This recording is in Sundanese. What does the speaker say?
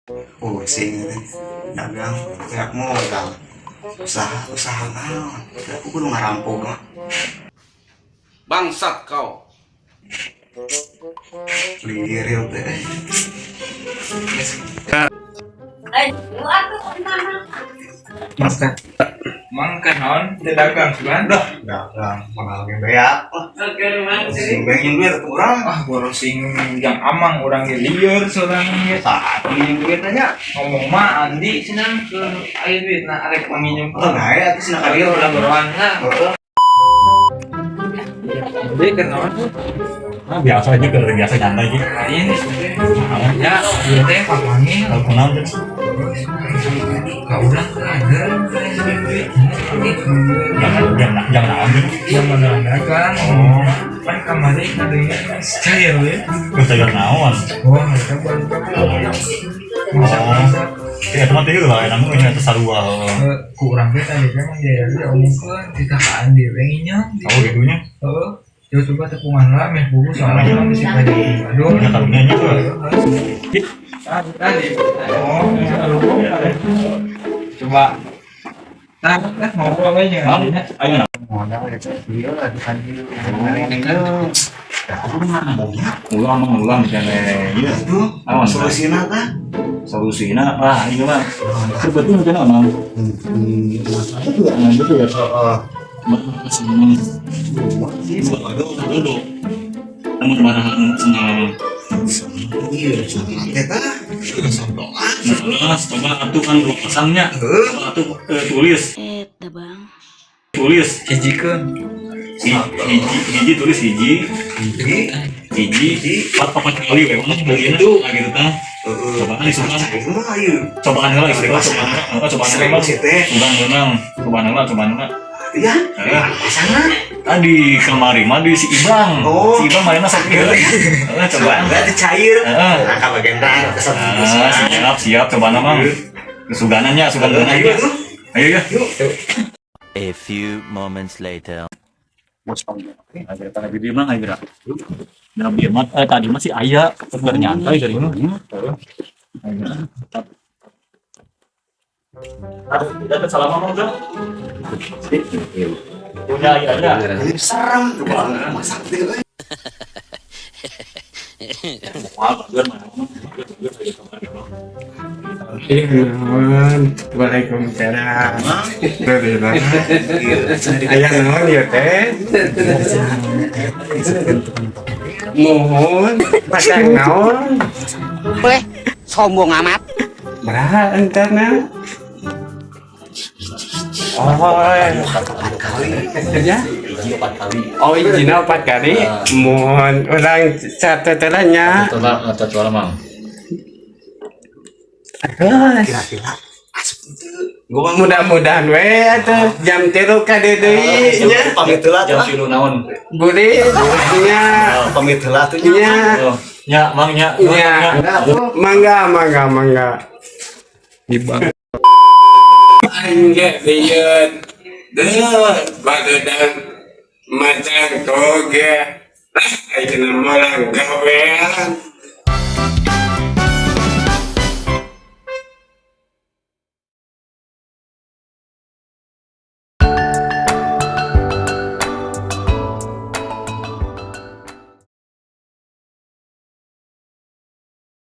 Pusing teh. Dagang, beak modal. Usaha, usaha naon? Aku kudu ngarampok mah. Bangsat kau. Lieur teh. Eh, lu atuh mana? Masa Mang kan naon teu dagang sugan? Dah, dagang modal ge beak lah. Sing pengen duit atuh urang. Ah, borosing jang amang urang ge lieur sorangan ge. Saat ini duit aja. Ngomong mah Andi cenah ke aya duit nah arek manginjem. Oh, bae atuh cenah ka dieu Urang urang. boroan lah. Heeh. Jadi keur naon tuh? Ah, biasa aja, keur biasa nyantai gitu. Lain teh. Ya, ieu teh papanggil. Kalau kenal kan. Ka urang kader duit. Jangan jangan jangan naon gitu. Yang mana dagang? Oh. Pan kamari kadeungnya cair we. Terus jaga naon. Wah, eta baru. Bisa bisa. Ya teman teh lah, namun ini atas sarua. Ku urang teh tadi teh Mang Jaya ge omongkeun kita ka Andi we nginyeum. Oh, gitu nya. Heeh. Ya coba tepungan lah meh buku soalnya kan bisa pada aduh. Ya karunya nya tuh. Ah, tadi. Oh, coba. Nah, nah ngobrol aja Mang, nya. ayo nah. Modal ya ieu lah di dieu. Aku ngarampoknya. Ulang mang ulang kene. Iya. Tuh, Naon? Solusina tah. Solusina, ah iya mah. Sebetulnya kan mang. Nah, gitu ya. Heeh. Seneng. Sih, Dulu. Namun barahan seneng. Iya, teh tah. Sodoan. Masalah coba atuh kan dua pasangnya. Heeh. Coba atuh tulis. Eta, Bang. Tulis. Hijikeun. Hiji, hiji, tulis hiji. Hiji. Hiji, empat, empat kali we mah Gitu. nah gitu tah. Heeh. Cobaan isukan. Mah ieu. Cobaan heula isukan, cobaan heula, cobaan heula. Seribu sih teh. Sugan menang, cobaan heula, cobaan heula. Iya. Eh. Pasangan. Tadi kemari mah di si Ibang. Oh. Si Ibang mainnya sok ieu. Heeh, cobaan. Berarti cair. Heeh. Nah, ka bagian tah kesat. Ah, siap, siap cobaan mah. Kesuganannya, sugan Ayo tuh. Ayo ya. Yuk. A few moments later. Bos ayo tadi di mana ayo gerak. Nah, bieu mah tadi masih aya keur nyantai dari mah. Ayo. Aduh, dapat salam mah udah. Punya iya aja. Ini serem tuh bang. Masak teh euy. Wah, bager mah. Bager, bager, saya kemarin, Bang. Iya, nuhun. Waalaikumsalam. Aya naon ya teh? Muhun, pasang naon? Boleh sombong amat. Berapa entarna? Oh, ya? Hiji empat kali. Oh, izin empat kali. Muhun, urang catetannya. Coba coba Mang. Terus. Kira-kira asup teu. Mudah-mudahan we atuh jam 3 ka deui nya. Pamit heula Jam tuh. 3 naon? Boleh nya. Pamit heula tuh nya. Nya. Oh, nya, Mang nya. Nya. Mangga, mangga, mangga. Ibang. Aing ge sieun. Deuh, bageudang macan toge. Lah, ayeuna moal gawean.